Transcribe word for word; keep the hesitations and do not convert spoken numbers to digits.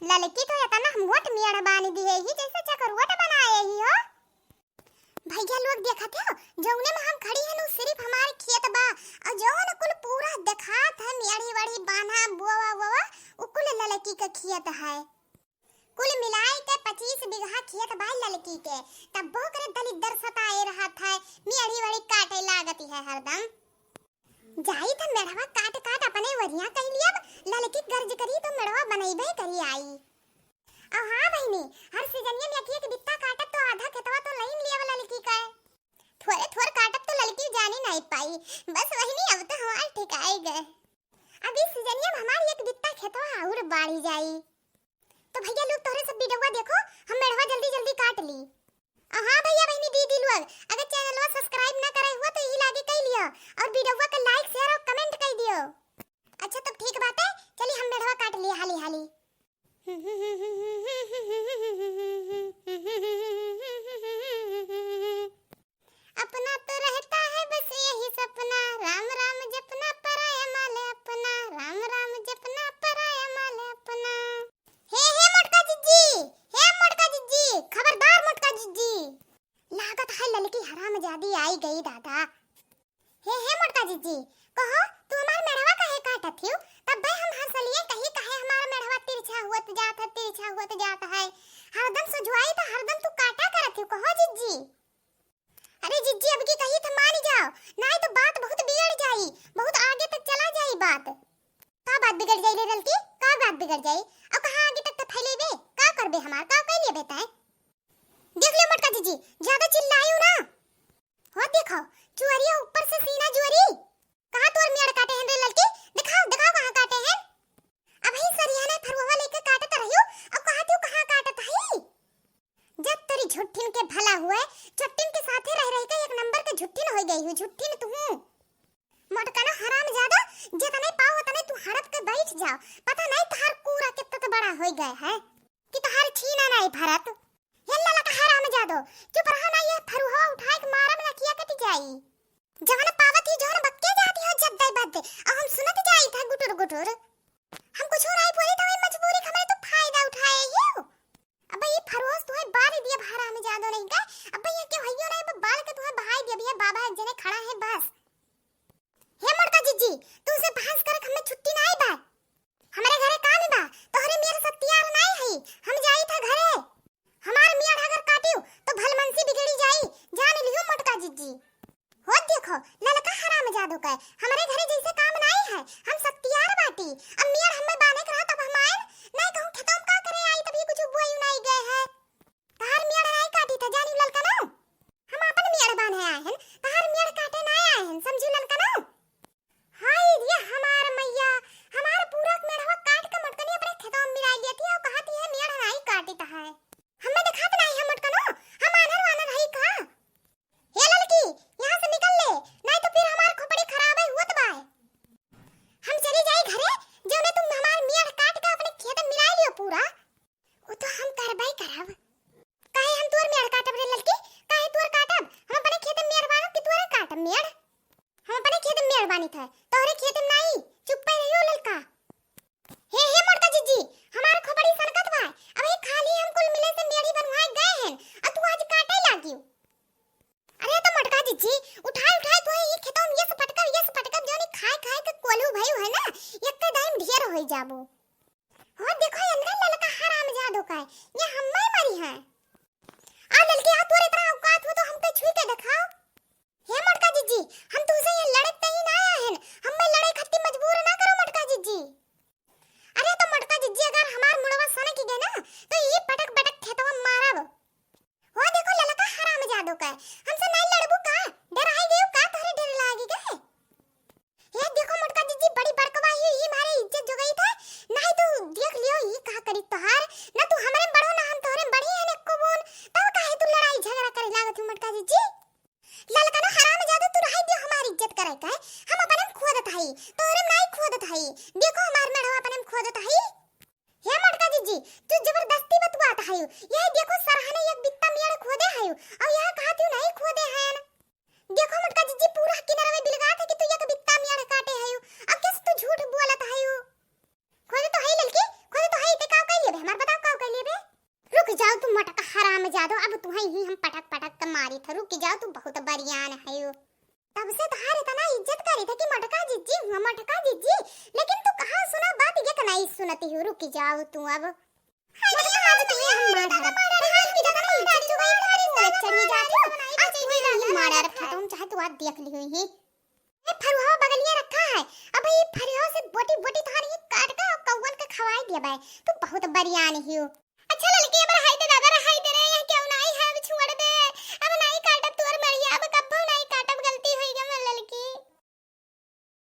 ललकी तो एतना मोट मेड़ बानी दिहे ही, जैसे चकरुवट बनाए ही हो। भैया लोग देखत हो, जौने में हम खड़ी हन, उ सिर्फ हमार खेत बा, और जौन कुल पूरा देखात है, मेड़ी वेड़ी बान्हा, बोवा वोवा, उ कुल ललकी के खेत है। कुल मिलाई के पच्चीस बीघा खेत बा ललकी के, तब ओकरे दलिद्दर सताए रहत है, मेड़ी वेड़ी काटे लागत है हरदम। जाई त मेड़वा काट काट अपने वरिया कइ लियब, ललकी गर्ज करी तो मेड़वा बनइबे करी आई। अउ हाँ बहिनी, हर सीजनिया में एक एक बित्ता काटब तो आधा खेतवा तो लइन लियब ललकी का। थोरे थोर काटब तो ललकी जानी नाई पाई। बस बहिनी, अब तो हमार ठिकाई गए। अब इस सीजनिया में हमार एक बित्ता खेतवा और बाढ़ी जाई। तो भैया लोग तोहरे सब वीडियोवा देखो, हम मेड़वा जल्दी जल्दी काट ली। अउ हाँ भैया बहिनी दीदी लोग, अगर चैनलवा subscribe ना करे हुआ तो ई लागे कइ लियो और वीडियोवा का like share और comment कइ दियो। अच्छा तब ठीक बाटे, चली हम मेड़वा काट लिए हाली हाली। अपना तो रहता है बस यही सपना, राम राम जपना पराया माल अपना, राम राम जपना पराया माल अपना। हे, हे मोटका जिज्जी, हे मोटका जिज्जी, खबरदार मोटका जिज्जी। लागत है ललकी हरामजादी आई गई दादा। हे, हे मोटका जिज्जी, कहो, तू हमार मेड़वा काहे काटत हियो? तब भाई हम हंसलिए कही काहे हमार मेड़वा तिरछा होत जात है, तिरछा होत जात है। हरदम सुझवाई तो हरदम तू काटा करत हियो, कहो जिज्जी। अरे जिज्जी, अब की कही तो मानी जाओ, नाई तो बात बहुत बिगड़ जाई, बहुत आगे तक चला जाई बात। का बात बिगड़ जाई रे ललकी? का बात बिगड़ जाई? और कहाँ आगे तक तो फैलेबे? का करबे हमार? का कइ लेबे तैं? देख लियो मोटका जिज्जी, ज्यादा चिल्लाइयो ना। हो देखो, चुअरिया ऊपर से सीना जुअरी। कहाँ तोर मेड़ काटे हैं रे ललकी? दिखाओ, दिखाओ कहाँ काटे हैं। अबही सरिया ने फरुआ लेके काटत रहियो, अब कहाँ तू कहाँ काटत हई? जब तोरी झुट्ठिन के भला हुए, झुट्ठिन के साथे रह रह के एक नंबर के झुट्ठिन हो गई हूँ, झुट्ठिन तू। मोटका ना हरामजादा, जितने पाओ उतने तू हड़प के बैठ जाओ। पता नहीं तहार कूड़ा कितना तो बड़ा हो गए है कि तहार छीना नहीं भरत। हे ललका हरामजादो, चुप रहो ना, ये फरुहा उठाए के मारब ना किया कट जाई। जवन पावत ही जवन बक्के जाती हो जब दे बद, अब हम सुनत जाई था गुटुर गुटुर। हम कुछ नहीं बोली था, वही मजबूरी का हमरे तो फायदा उठाए ही हो। अब ये फरोज तुहे बाल दिया हरामजादो नहीं का, अब ये के हइयो नहीं, अब बाल के तुहे बहाई दिया, भैया बाबा एक जने खड़ा है बस। हे मोटका जिज्जी, तुमसे बहस करक हमें छुट्टी नहीं बा। हमरे घरे काम बा, तोहरे मेर सत्यार नहीं है, हम जाई था घरे। हमार मेड़ अगर काटियो तो भलमनसी बिगड़ी जाई, जान लियो मोटका जिज्जी। हो देखो, ललका हरामजादो का, हमरे घरे जैसे काम नाई है, हम सत्यार बाटी। अब मेड़ हमें बांधे के रहा तब हम आएन, नहीं कहूँ खेतों में का करे आई, तभी कुछ बोई नाई गए है। तहार मेड़ नाई काटी था, जानी ललका ना, हम अपन मेड़ बांधे आए हैं, तहार मेड़ काटे नाई आए हैं, समझी ललका ना। हाय रे हमार मैया, हमार पूरा मेड़वा काट के मोटकनी अपने खेतों में मिला लेती है और कहती है मेड़ नाई काटी था है। हमें दिखात नाई है मोटकनो, हम आनर वानर है का? हे ललकी, यहाँ से निकल ले, नहीं तो फिर हमार खोपड़ी खराब है हुआ तो बाय। हम चली जाई घरे, जो ने तुम हमार मेड़ काट के अपने खेत में मिला लियो पूरा। वो तो हम करबे करब। काहे हम तोर मेड़ काटब रे ललकी? काहे तोर काटब? हम अपने खेत में मेड़ बानो कि तोरे काटब मेड़? हम अपने खेत में मेड़ बानी था, तोहरे खेत में नाई। चुप्पे रहियो ललका। हे, हे मोटका जिज्जी, हमार खोपड़ी सनकत बा। अब ये खाली हम कुल मिले से मेड़ी बनवाए गए हैं, और तू आज काटे लागियो। अरे तो मोटका जिज्जी, उठाए उठाए तू ये खेतों में ये से पटकब, ये से पटकब, जो नहीं खाए खाए के कोलू भयू है ना, एक दाई में ढेर होई जाबो। हो देखो अंदर ललका हरामजादो का है, ये हम्मे मरी है। आ ललकी, आ तोर इतना औकात हो तो हमके छुई के दिखाओ। हे मोटका जिज्जी, हम तुमसे ये लड़त नहीं ना आए हैं, हमें लड़े खातिर मजबूर ना करो मोटका जिज्जी। अरे तो मोटका जिज्जी, अगर हमार मुड़वा सनक गए ना, तो ये पटक पटक खेतवा मारब। हो देखो ललका हरामजादो का, हमसे नहीं लड़बू का? डराई गयो का, तोहरे डर लागी गए? हे देखो मोटका जिज्जी, बड़ी बड़कवा ही, ई मारे इज्जत जो गई था, नहीं तो देख लियो ई का करी तोहार, ना तू हमरे में बड़ो ना हम तोहरे में बड़ी है एको बून, तब काहे तू लड़ाई झगड़ा करे लागत हो मोटका जिज्जी? ललका ना हरामजादा, तू रहाई दियो हमार इज्जत करे का, हम अपने में खोदत हई, तोहरे में नाई खोदत हई, देखो हमार मेड़वा अपने में खोदत हई। हे मोटका जिज्जी, तू जबरदस्ती बतुआत हयू। यह देखो सरहने एक बित्ता मेड़ खोदे हयू, और यह कहा तू नहीं खोदे हयन। देखो मोटका जिज्जी, पूरा किनारा में बिलगात है कि तू एक बित्ता मेड़ काटे हयू, और कैसे तू झूठ बोलत हयू? खोदे तो हई ललकी, खोदे तो हई, ते का कह लेबे हमार निपटा दो, अब तुहई ही हम पटक पटक के मारी थे। रुकि जाओ, तू बहुत बरियान हयू। तब से तोहार इतना इज्जत करी थे कि मोटका जिज्जी हुआ, मोटका जिज्जी, लेकिन तू कहाँ सुना बात, एक नाई सुनती हूँ। रुकि जाओ तू अब। मोटका, आज तुहई हम मार डारब। तोहार इज्जत करी थे, तू चढ़ी जाती हो। आज तुहई हम मार डारब, तुम चाहे तू आज देख लियो ही। ए फरुहा बगलिया रखा है, अब ई फरुहा से बोटी बोटी तोहार ये काट के कौवन के खवाई देबे। तू बहुत बरियान हयू। अच्छा ललकी, अब रहाई दे दादा, रहाई दे रे।